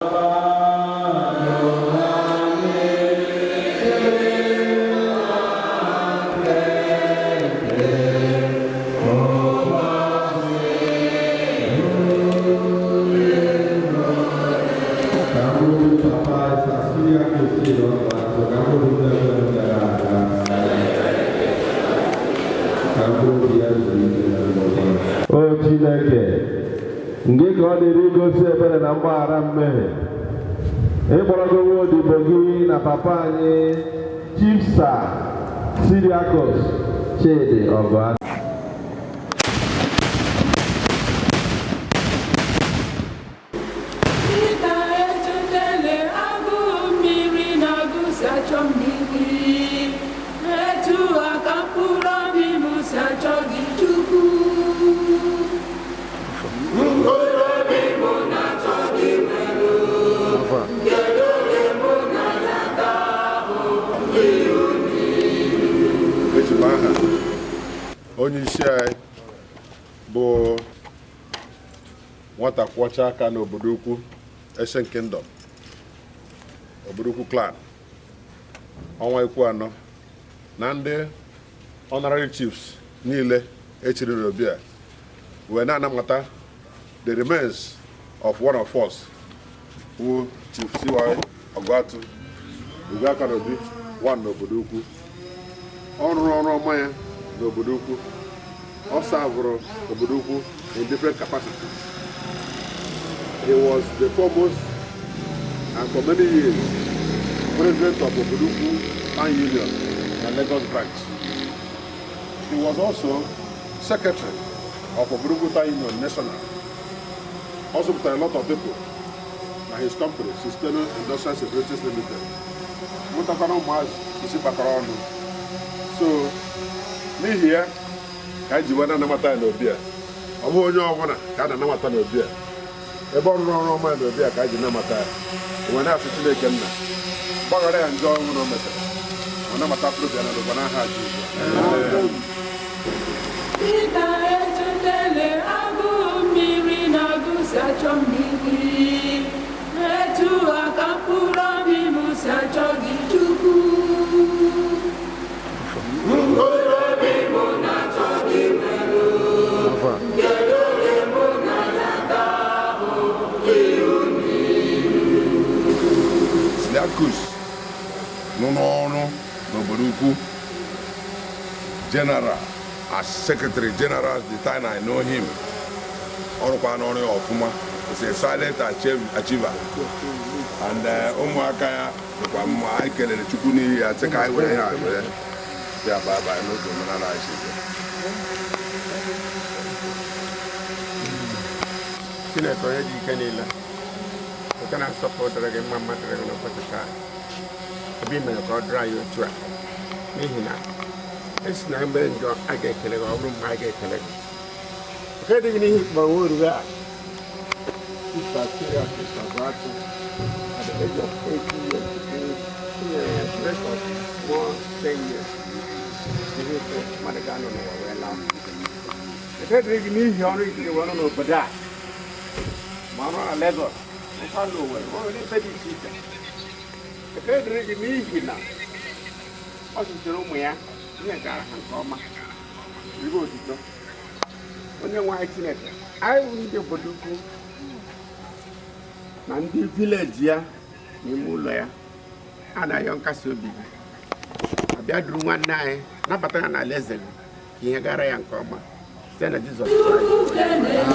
Eji m. O Chineke, ngị ka ọ dịrị igosi ebere na mgbaghara mmehie. Ịkpọrọgo nwa odibo gị na papa anyị, Chief Sir Cyriacus Chidi Ọgụatụ. Pita etutele agụụ mmiri na-agụ si achọ mmiri, etu a ka mkpụrụ obi m si achọ gị, Chukwu. Mkpụrụ obi m na-achọ gị nwere, kedu oge mụ na ya ga-ahụ ihu? Eji m aha onye isi anyị bụ nwata kwọcha aka n'Obodo Ukwu Ancient Kingdom, Obodo Ukwu clan, ọnwa ikwu anọ na ndị honorary chiefs niile echiri n'obi a, wee na-anamata the remains of one of us wụ Chief C.Y. Ọgụatụ Ugoaka n'obi one n'Obodo Ukwu. Ọ rụrụ ọrụ ọma ya n'Obodo Ukwu. Ọ servụrụ Obodo Ukwu in different capacities. He was the foremost and for many years president of Obodo Ukwu Town Union na Lagos branch. He was also secretary of Obodo Ukwu Town Union National. Also put a lot of people na his company, Sisteno Industrial Securities Limited. Mụtakwara ụmụazị isi gbakọrọ ọnụ. So n'ihi ya ka anyị ji wee na-anabata ya n'obi a. Ọ bụghị onye ọbụla ka a na-anabata n'obi a. Ebe ọ rụrụ ọrụ ọma ya n'obi a ka anyị ji namata ya, wee na-asị Chineke nna gbaghara ya njọ ọnwụ na o metere ma nabata mkpụrụ obi ya na ndokwa n'aha Jizọs. Pita etutele agụụ mmiri na-agụ si achọ mmiri, etu a ka mkpụrụ obi m si achọ gị, Chukwu. Mkpụrụ obi m na-achọ gị nwere, kedu oge mụ na ya ga-ahụ ihu? Cyriacus nọ n'ọrụ n'Obodo Ukwu general as secretary general. The time I know him, ọ rụkwa n'ọrụ ya ọfụma. Is a silent achiever and ụmụaka ya dịkwa mma. Anyị kelere Chukwu n'ihi ya, sị ka anyị were ha were bịa bye bye n'oge omenala anyị si dị. Chineke onye ji ike niile, nke na-asọpụrụ dịrị gị, mma mma dịrị gị n'ụbọchị taa, ebe i mere ka ọ dịrị anyị otu a, n'ihi na esi na mgbe njọ a ga-ekele gị, ọ bụrụ mgbe a ga-ekele gị nke dị gị n'ihi kpọrọ nwa orure a, Mr. Cyriacus Ọgụatụ, at the age of 80 years, tinyere ya grace of more 10 years, ihe ike mmadụ ga-anọ n'ụwa wee laa. Nke dịrị gị n'ihi ọrụ ijiri wee ọrụ n'obodo a, ma ọrụ na Lagos, nkwa na Owerri, ma ọrụ n'ebe dị iche iche. Ekele dịrị gị n'ihi na ọ zụtere ụmụ ya, ihe gara ha nke ọma. Ribe otuto, onye nwe anyị Chineke. Anyị bụ ndị Obodo Ukwu na ndị village ya n'ime ụlọ ya a na-ayọ nkasi obi gị, abịa duru nwanne anyị, nabata ya n'ala eze gị, ka ihe gara ya nke ọma site na Jizọs Kraịst.